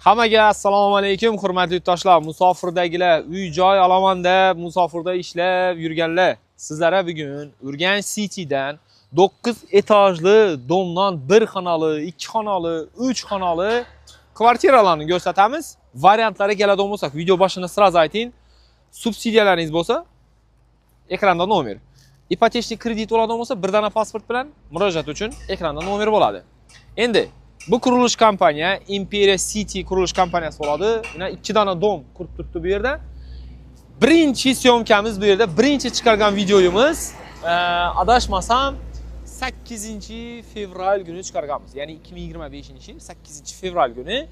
Hammaga assalomu alaykum, hurmatli yurtdoshlar, musofirdagilar, uy joy olaman deb musofirda ishlab yurganlar. Sizlarga bugun Urganch City'dan 9 etajli domdan 1 xonali, 2 xonali, 3 xonali kvartiralarni ko'rsatamiz. Variantlari keladigan bo'lsak, video boshida sразу ayting. Subsidiyalaringiz bo'lsa, ekranda nomer. Ipotechnik kredit oladigan bo'lsa, bir dona pasport bilan murojaat uchun ekranda nomer bo'ladi. Endi bu qurilish kompaniya Imperia City qurilish kompaniyasi bo'ladi. Mana 2 dona dom qurib turibdi bu yerda. Birinchi syomkamiz bu yerda, birinchi chiqargan videoyimiz, adashmasam 8 fevral kuni chiqarganmiz. Ya'ni 2025-yil 8 fevral kuni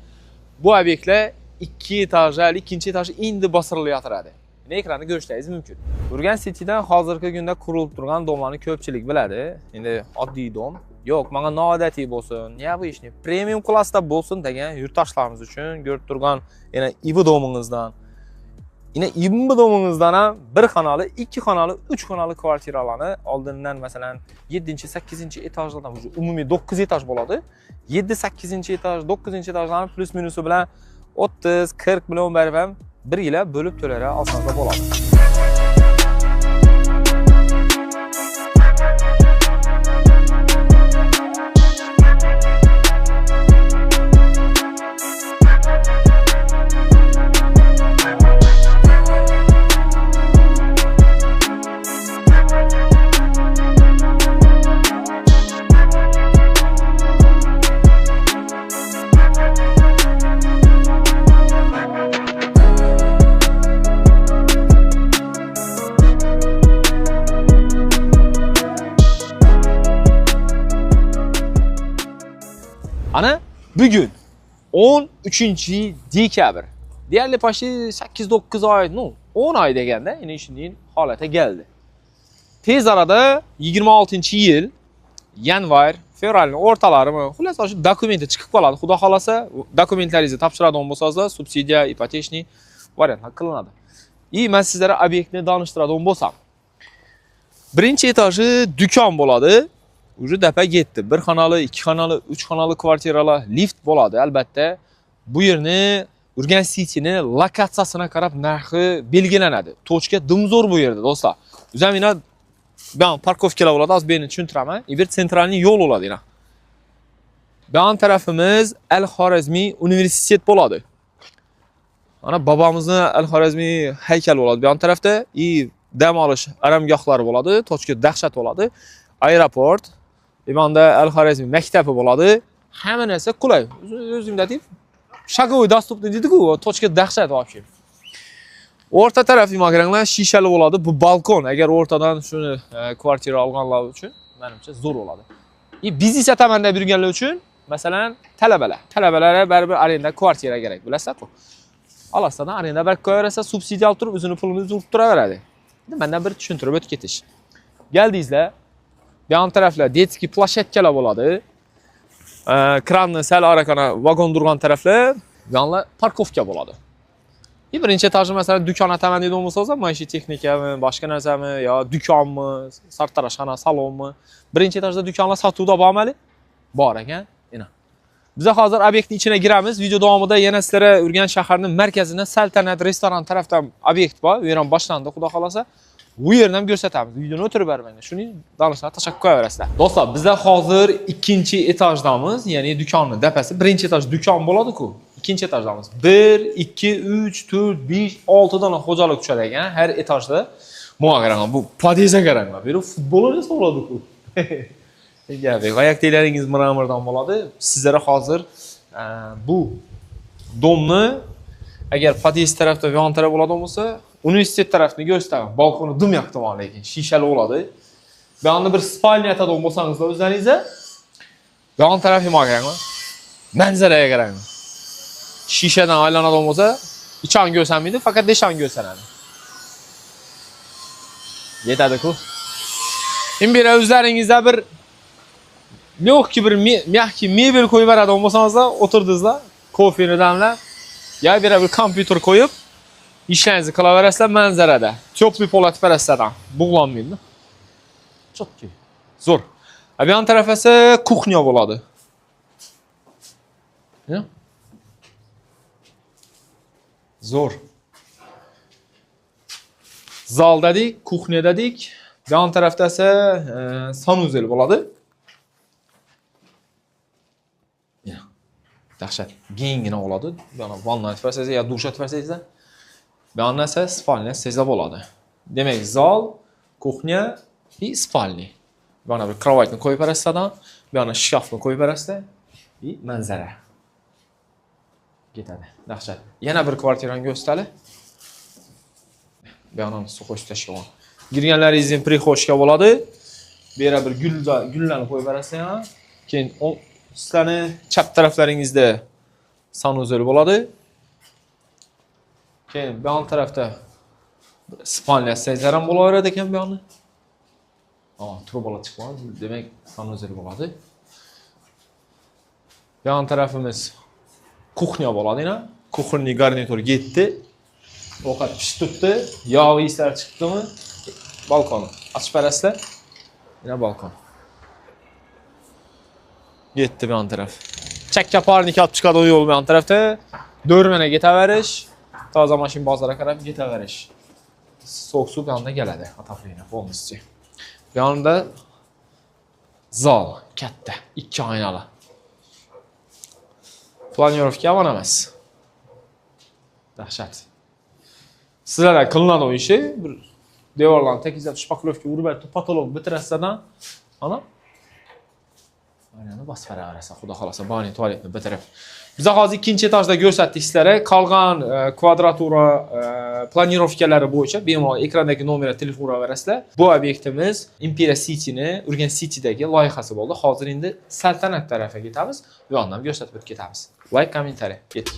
bu obyektlar 2 etajli, ikkinchi etaji endi bosirilayotiradi. Mana ekranda ko'rishingiz mumkin. Urganch Citydan hozirgi kunda qurilib turgan domlarni ko'pchilik biladi. Endi oddiy dom yo'q, menga noodatiy bo'lsin, необычный, premium klassda bo'lsin degan yurtdoshlarimiz uchun ko'rib turgan yana IB domingizdan, yine IB domingizdan ham 1 xonali, 2 xonali, 3 xonali kvartiralarni oldindan masalan 7, 8 etajlardan umumiy 9 etaj bo'ladi. 7, 8 etaj, 9 etajlarni plus minusi bilan 30-40 million berib ham bir yila bo'lib to'lay olsangiz bo'ladi. Ana bugun 13 dekabr. Deyarli почти 8-9 oy, ну, 10 oy deganda endi shunday holatga keldi. Tez arada 26-yil yanvar, fevralning o'rtalarimi, xullas shu dokumenti chiqib qoladi. Xudo xolasa, dokumentlaringizni topshiradigan bo'lsangizlar, subsidiya, ipotechniy variantlar qilinadi. И men sizlarga obyektni tanishtiradigan bo'lsam. Birinchi etaji do'kon bo'ladi. Уже dapa ketdi. 1 xonali, 2 xonali, 3 xonali kvartiralar, lift bo'ladi albatta. Bu yerni Urganch Cityni lokatsiyasina qarab narxi belgilanadi. Tochka dim zo'r bu yerda, do'stlar. O'zim yana bu parkovkalar bo'ladi, hozir bu yerni tushuntiraman. Bir sentralniy yo'l bo'ladi yana. Bu yon tarafimiz Al Xorazmiy universitet bo'ladi. Mana bobomizni Al Xorazmiy haykali bo'ladi bu yon tarafda. И dam olish oromgohlari bo'ladi, tochka dahshat bo'ladi. Aeroport, bu Al Xorazmiy maktabi bo'ladi. Hamma narsa qulay. O'zimda deb шаговый доступный deydi-ku, tochka dahshat вообще. O'rta taraf qaranglar, shishali bo'ladi. Bu balkon. Agar o'rtadan shuni kvartira olganlar uchun menimcha zo'r bo'ladi. И biznes ataman deb yurganlar uchun, masalan, talabalar. Talabalarga baribir arenda kvartira kerak, bilasizlar-ku. Olasizdan arenda berib qo'yaverasiz, subsidiya olib turib, o'zini pulini o'zi urib turaveradi. Endi mendan bir tushuntirib o'tib ketish. Keldingizlar, bu yon taraflar детский площадка lar bo'ladi. Kranni sal arakana vagon turgan taraflar, bu yonlar parkovka bo'ladi. И birinchi etajni masalan do'kon ataman deydigan bo'lsangiz, maishiy texnikami, boshqa narsami yo do'konmi, sartaroshxona, salonmi? Birinchi etajda do'konlar sotuvda bormi hali? Bor ekan. Ina. Biz hozir obyektning ichiga kiramiz. Video davomida yana sizlarga Urganch shaharining markazida Saltanat restoran tarafdan obyekt bor. U yer ham boshlandi, xudo xolasa. Bu yerni ham ko'rsatamiz. Videoni o'tirib bermanglar. Shuni donishlar tashlab qo'yaverasizlar. Do'stlar, bizlar hozir ikkinchi etajdamiz, ya'ni do'konni dapasi. Birinchi etaj do'kon bo'ladi-ku. Ikkinchi etajdamiz. 1, 2, 3, 4, 5, 6 dona xo'jalik tushadi ekan har etajda. Bunga qarang, bu podyezdga qaranglar. Bu yerda futbol o'ynasa bo'ladi-ku. Gap, oyoq mramordan bo'ladi. Sizlarga hozir bu domni agar podyezd tarafda yon taraf bo'ladigan bo'lsa, universitet tarafini ko'rsataman. Balkoni dim yoq tomon lekin shishali bo'ladi. Bu yoqda bir spalня atadigan bo'lsangizlar o'zlaringizga, bu yon tarafi qaranglar. Manzaraga qaranglar. Shishadan aylanadigan bo'lsa, ichon ko'rsanmaydi, faqat deshon ko'rsanadi. Yetadi-ku. Endi bu o'zlaringizda bir легкий bir мягкий mebel qo'yib beradigan bo'lsangizlar, o'tirdingizlar, kofeni damlab, yo bir kompyuter qo'yib ishlaringizni qilaverasizlar manzarada. Теплый pol atib berasizlar, bug'lanmaydi. Чёткий. Zo'r. Bu yon taraf esa kuxnya bo'ladi. Ya? Zo'r. Zal dedik, kuxnya dedik. Yan tarafda esa sanuzel bo'ladi. Ya. Dahshat. Kenggina oladi. Mana vanna aytib ya dush aytib bersangizlar. Bu yoqda esa spalnya sezsa bo'ladi. Demak, zal, kuxnya и spalni. Bu yoqda bir krovatni qo'yib berasizlar, bu yoqda shkafni qo'yib berasizlar и manzara. Ketadi. Dahshat. Yana bir kvartirani ko'rsatali. Bu yoqdan suv tashlagan. Girganlaringizdan prixoshka bo'ladi. Bu yerga bir gullarni qo'yib berasizlar yana. Keyin sizlarni chap taraflaringizda sanuzel bo'ladi. Keyin bu yon tarafda spalnya sezlar ham bo'laveradi ekan bu yoqni. Trubalar chiqib, demak sanuzel bo'ladi. Bu yon tarafimiz kuxnya bo'ladi yana. Kuxonniy garnitur ketdi. Ovqat pishib turibdi. Yog' islar chiqdimi? Balkon ochib berasizlar. Yana balkon. Ketdi bu yon taraf. Chakka parnik olib chiqadi u yo'l bu yon tarafda. Do'rmana ketaverish. Toza mashin bozorga qarab ketaverish. Sovuq suv bu yoqda keladi, отопление полностью. Bu yoqda zal katta, 2 oynali. Planirovka yomon emas. Dahshat. Sizlarga qilinadi u ishi, bir devorlarni tekizlab shpaklovka urib berib, patolog bitirasizdan, ana Mana bosib beraverasiz, xudo xolasa, bani tualetni bitirib. Biz hozir ikkinchi etajda ko'rsatdik sizlarga. Qolgan kvadratura planirovkalari bo'yicha bemalol ekrandagi nomerga telefon uraverasizlar. Bu obyektimiz Imperiya City'ni Urganch City'dagi loyihasi bo'ldi. Hozir endi Saltanat tarafiga ketamiz. Bu yoqdan ham ko'rsatib o'tib ketamiz. Like, kommentariy. Ketdik.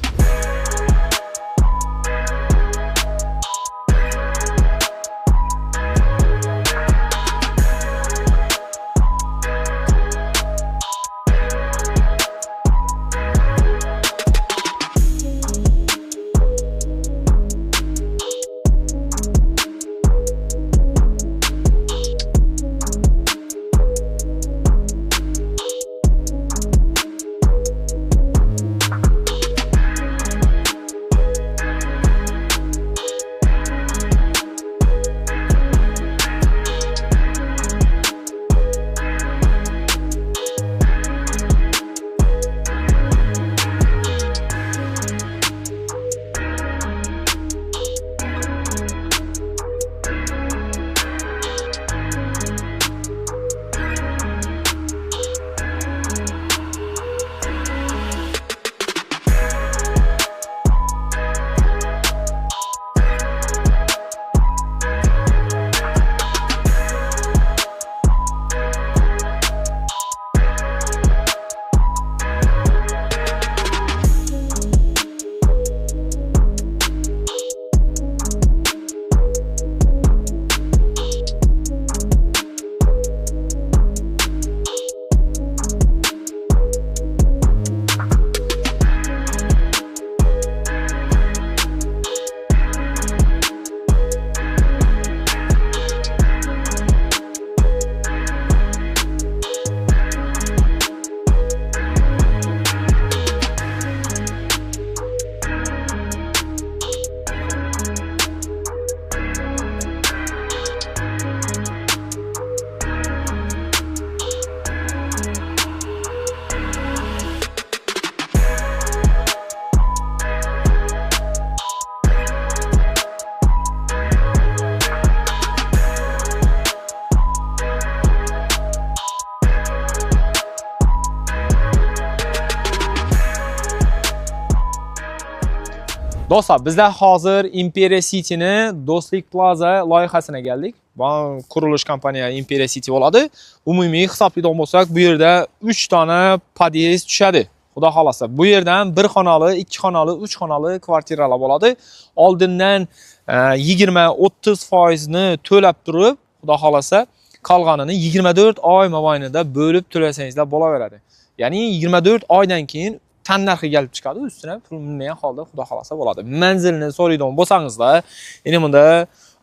Do'stlar, bizlar hozir Imperiya City'ni Do'stlik Plaza loyihasina keldik. Bu qurilish kompaniya Imperiya City bo'ladi. Umumiy hisoblaydigan bo'lsak, bu yerda 3 dona pod'ezd tushadi. Xudo xolasa, bu yerdan 1 xonali, 2 xonali, 3 xonali kvartiralar bo'ladi. Oldindan 20-30% ni to'lab turib, Xudo xolasa, qolganini 24 oy mobaynida bo'lib to'lasangizlar bo'laveradi. Ya'ni 24 oydan keyin tan narxi kelib chiqadi, ustuna pul minmagan holda Xudo xolasa bo'ladi. Manzilni so'raydigan bo'lsangizlar, endi bunda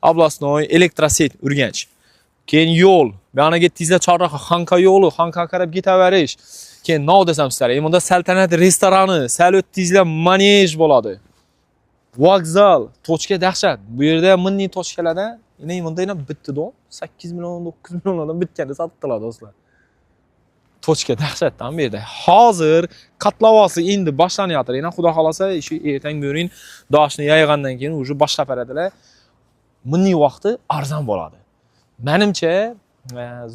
Oblastnoy elektroset Urganch. Keyin yo'l, bu yoqqa ketdingizlar chorraha Xonqa yo'li, Xonqa qarab ketaverish. Keyin nov desam sizlarga, endi bunda Saltanat restorani, sal o'tdingizlar manej bo'ladi. Vokzal, точка dahshat. Bu yerda mini точка lardan yine bunda yana bitta дом 8 million, 9 millionlardan bitganda sotdilar, do'stlar. Точка dahshatdan bu yerda. Hozir kotlovasi endi boshlanyapti. Yana xudo xolasa shu ertang bugun doshni yaygandan keyin уже boshlab beradilar. Mini vaqti arzon bo'ladi. Menimcha,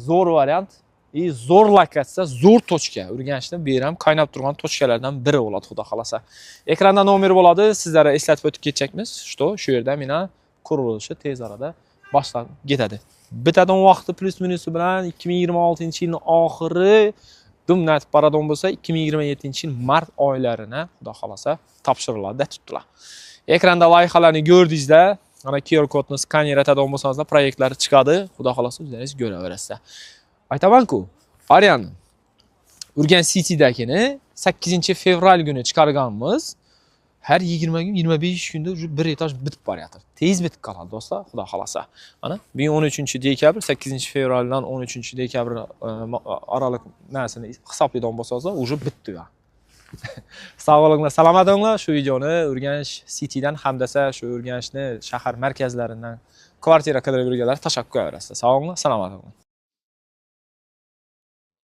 zo'r variant и zo'r lokatsiya, zo'r точка. Urganchda bu yer ham qaynab turgan точка lardan biri bo'ladi, xudo xolasa. Ekranda nomer bo'ladi, sizlarga eslatib o'tib ketjakmiz, что shu yerda mina qurilishi tez orada boshlanib ketadi. Bitadigan vaqti плюс minusi bilan 2026-yilning oxiri, dum natib boradigan bo'lsa, 2027-yil mart oylarini xudo xolasa topshiriladi deb tutdilar. Ekranda loyihalarni ko'rdingizda, mana QR kodni skaner etadigan bo'lsangizlar, proyektlar chiqadi. Xudo xolasa o'zlaringiz ko'raverasizlar. Aytaman-ku, Arian Urganch City'dagini 8 fevral kuni chiqarganmiz. Har 20 kun, 25 kunda уже bir etaj bitib boryapti. Tez bitib qoladi, do'stlar, xudo xolasa. Mana bugun 13 dekabr, 8 fevraldan 13 dekabr oraliq narsani hisoblaydigan bo'lsangizlar, уже bitdi u. Sog' bo'linglar, salomat bo'linglar. Shu videoni Urganch Citydan hamdasa shu Urganchni shahar markazlaridan kvartira qidirib yurganlar tashlab qo'yaverasizlar. Sog' bo'linglar, salomat bo'linglar.